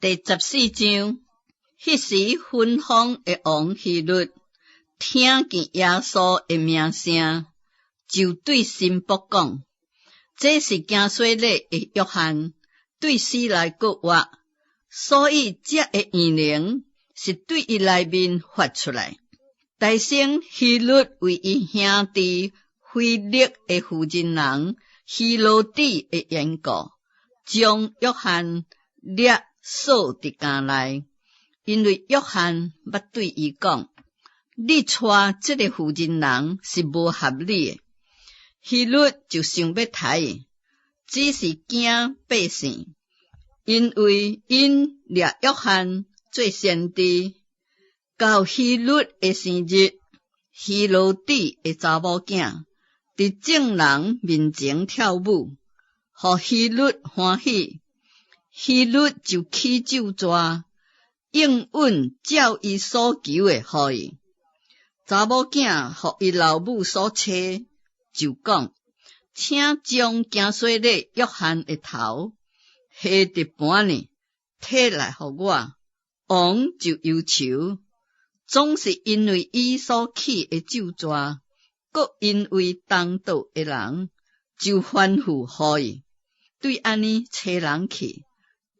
第14章，彼時芬芳的王希律聽見耶穌的名聲，就對臣僕講：這是行洗禮的約翰，對死內復活，所以這个異能是對伊內面發出來。大先希律為伊兄弟腓力的婦人人希羅底的緣故，將約翰掠鎖佇監內，因為約翰捌對伊講：你娶這个婦人人是無合理的。希律就想欲刣伊，只是驚百姓，因為𪜶掠約翰做先知。到希律的生日，希羅底的查某囝佇眾人面前跳舞，予希律歡喜。希律就起咒詛，應允照伊所求的予伊。查某囝予伊老母所催，就講：請將行洗禮約翰的頭下佇盤裡，提來予我。王就憂愁，總是因為伊所起的咒詛，閣因為同桌的人，就吩咐予伊，對按呢差人去，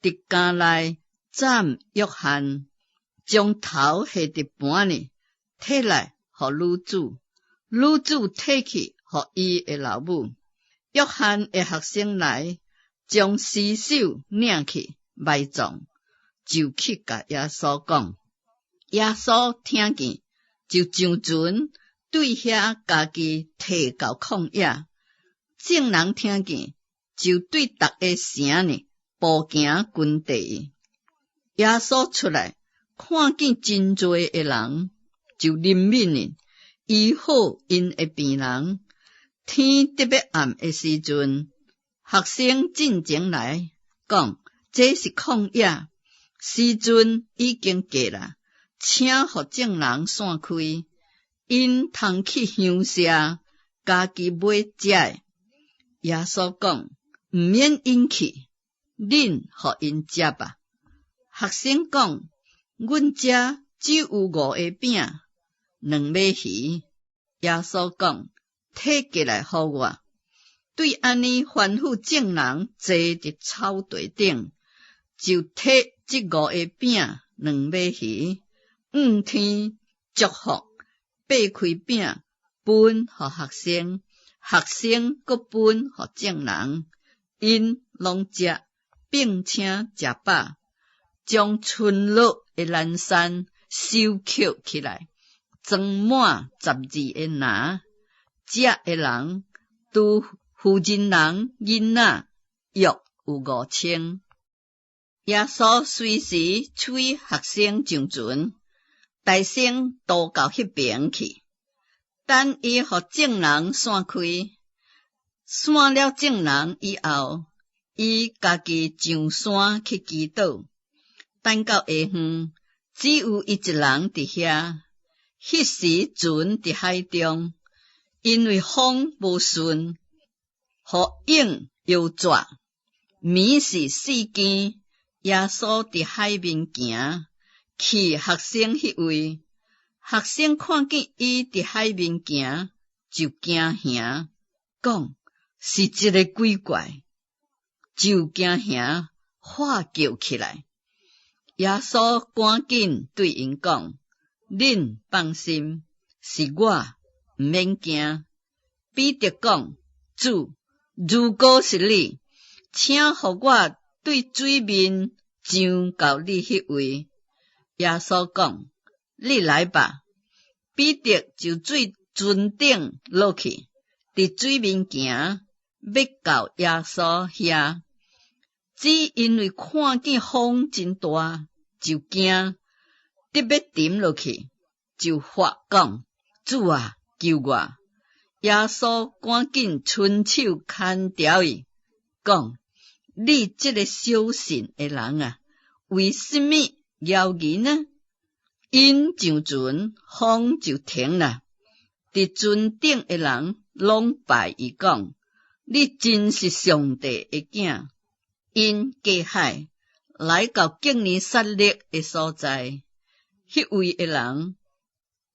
佇監內斬約翰，將頭下佇盤裡，提來予女子，女子提去予伊的老母。約翰的學生來，將屍首領去埋葬，就去共耶穌講。耶穌聽見，就上船，對遐家己退到曠野。眾人聽見，就對逐个城呢步行跟綴伊。耶穌出來，看見真濟的人，就憐憫𪜶，醫好𪜶的病人。天得欲暗的時陣，學生進前來講：這是曠野，時陣已經過啦，請予眾人散開，𪜶通去鄉社，家己買食的。耶穌講：毋免𪜶去，恁予𪜶食吧。學生講：阮遮只有五個餅，兩尾魚。耶穌講：提過來予我。對按呢吩咐眾人坐佇草地頂，就提這五個餅、兩尾魚，向天祝福，擘開餅，分予學生，學生閣分予眾人，𪜶攏食，並且食飽，將賰落的爛散收抾起來，裝滿12個籃。食的人，除婦人人囡仔，約有5000。耶穌隨時催學生上船，大聲渡到彼爿去，等伊予眾人散開，散了眾人以後，伊家己上山去祈禱。等到下昏，只有伊一人佇遐。彼時船佇海中，因為風無順，予湧搖逝。暝時四更，耶穌佇海面行，去學生彼位。學生看見伊佇海面行，就驚嚇，講是一个鬼怪，就驚嚇喊叫起來。耶穌趕緊對𪜶講：恁放心，是我，毋免驚。彼得講：主，如果是你，請予我對水面上到你彼位。耶穌講：你來吧。彼得就對船頂落去，佇水面行，欲到耶穌遐。只因為看見風真大，就驚，得欲沉落去，就喊講：主啊，救我！耶穌趕緊伸手牽牢伊，講：你這个小信的人啊，為什麼猶疑呢？𪜶上船，風就停啦。佇船頂的人攏拜伊講：你真是上帝的囝。𪜶過海，來到革尼撒勒的所在。彼位的人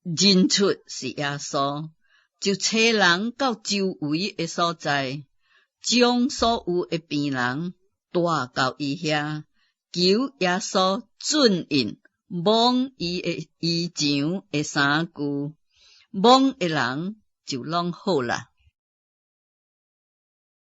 認出是耶穌，就差人到周圍的所在，將所有的病人帶到伊遐，求耶穌准𪜶摸伊的衣裳的衫舊，摸的人就攏好啦。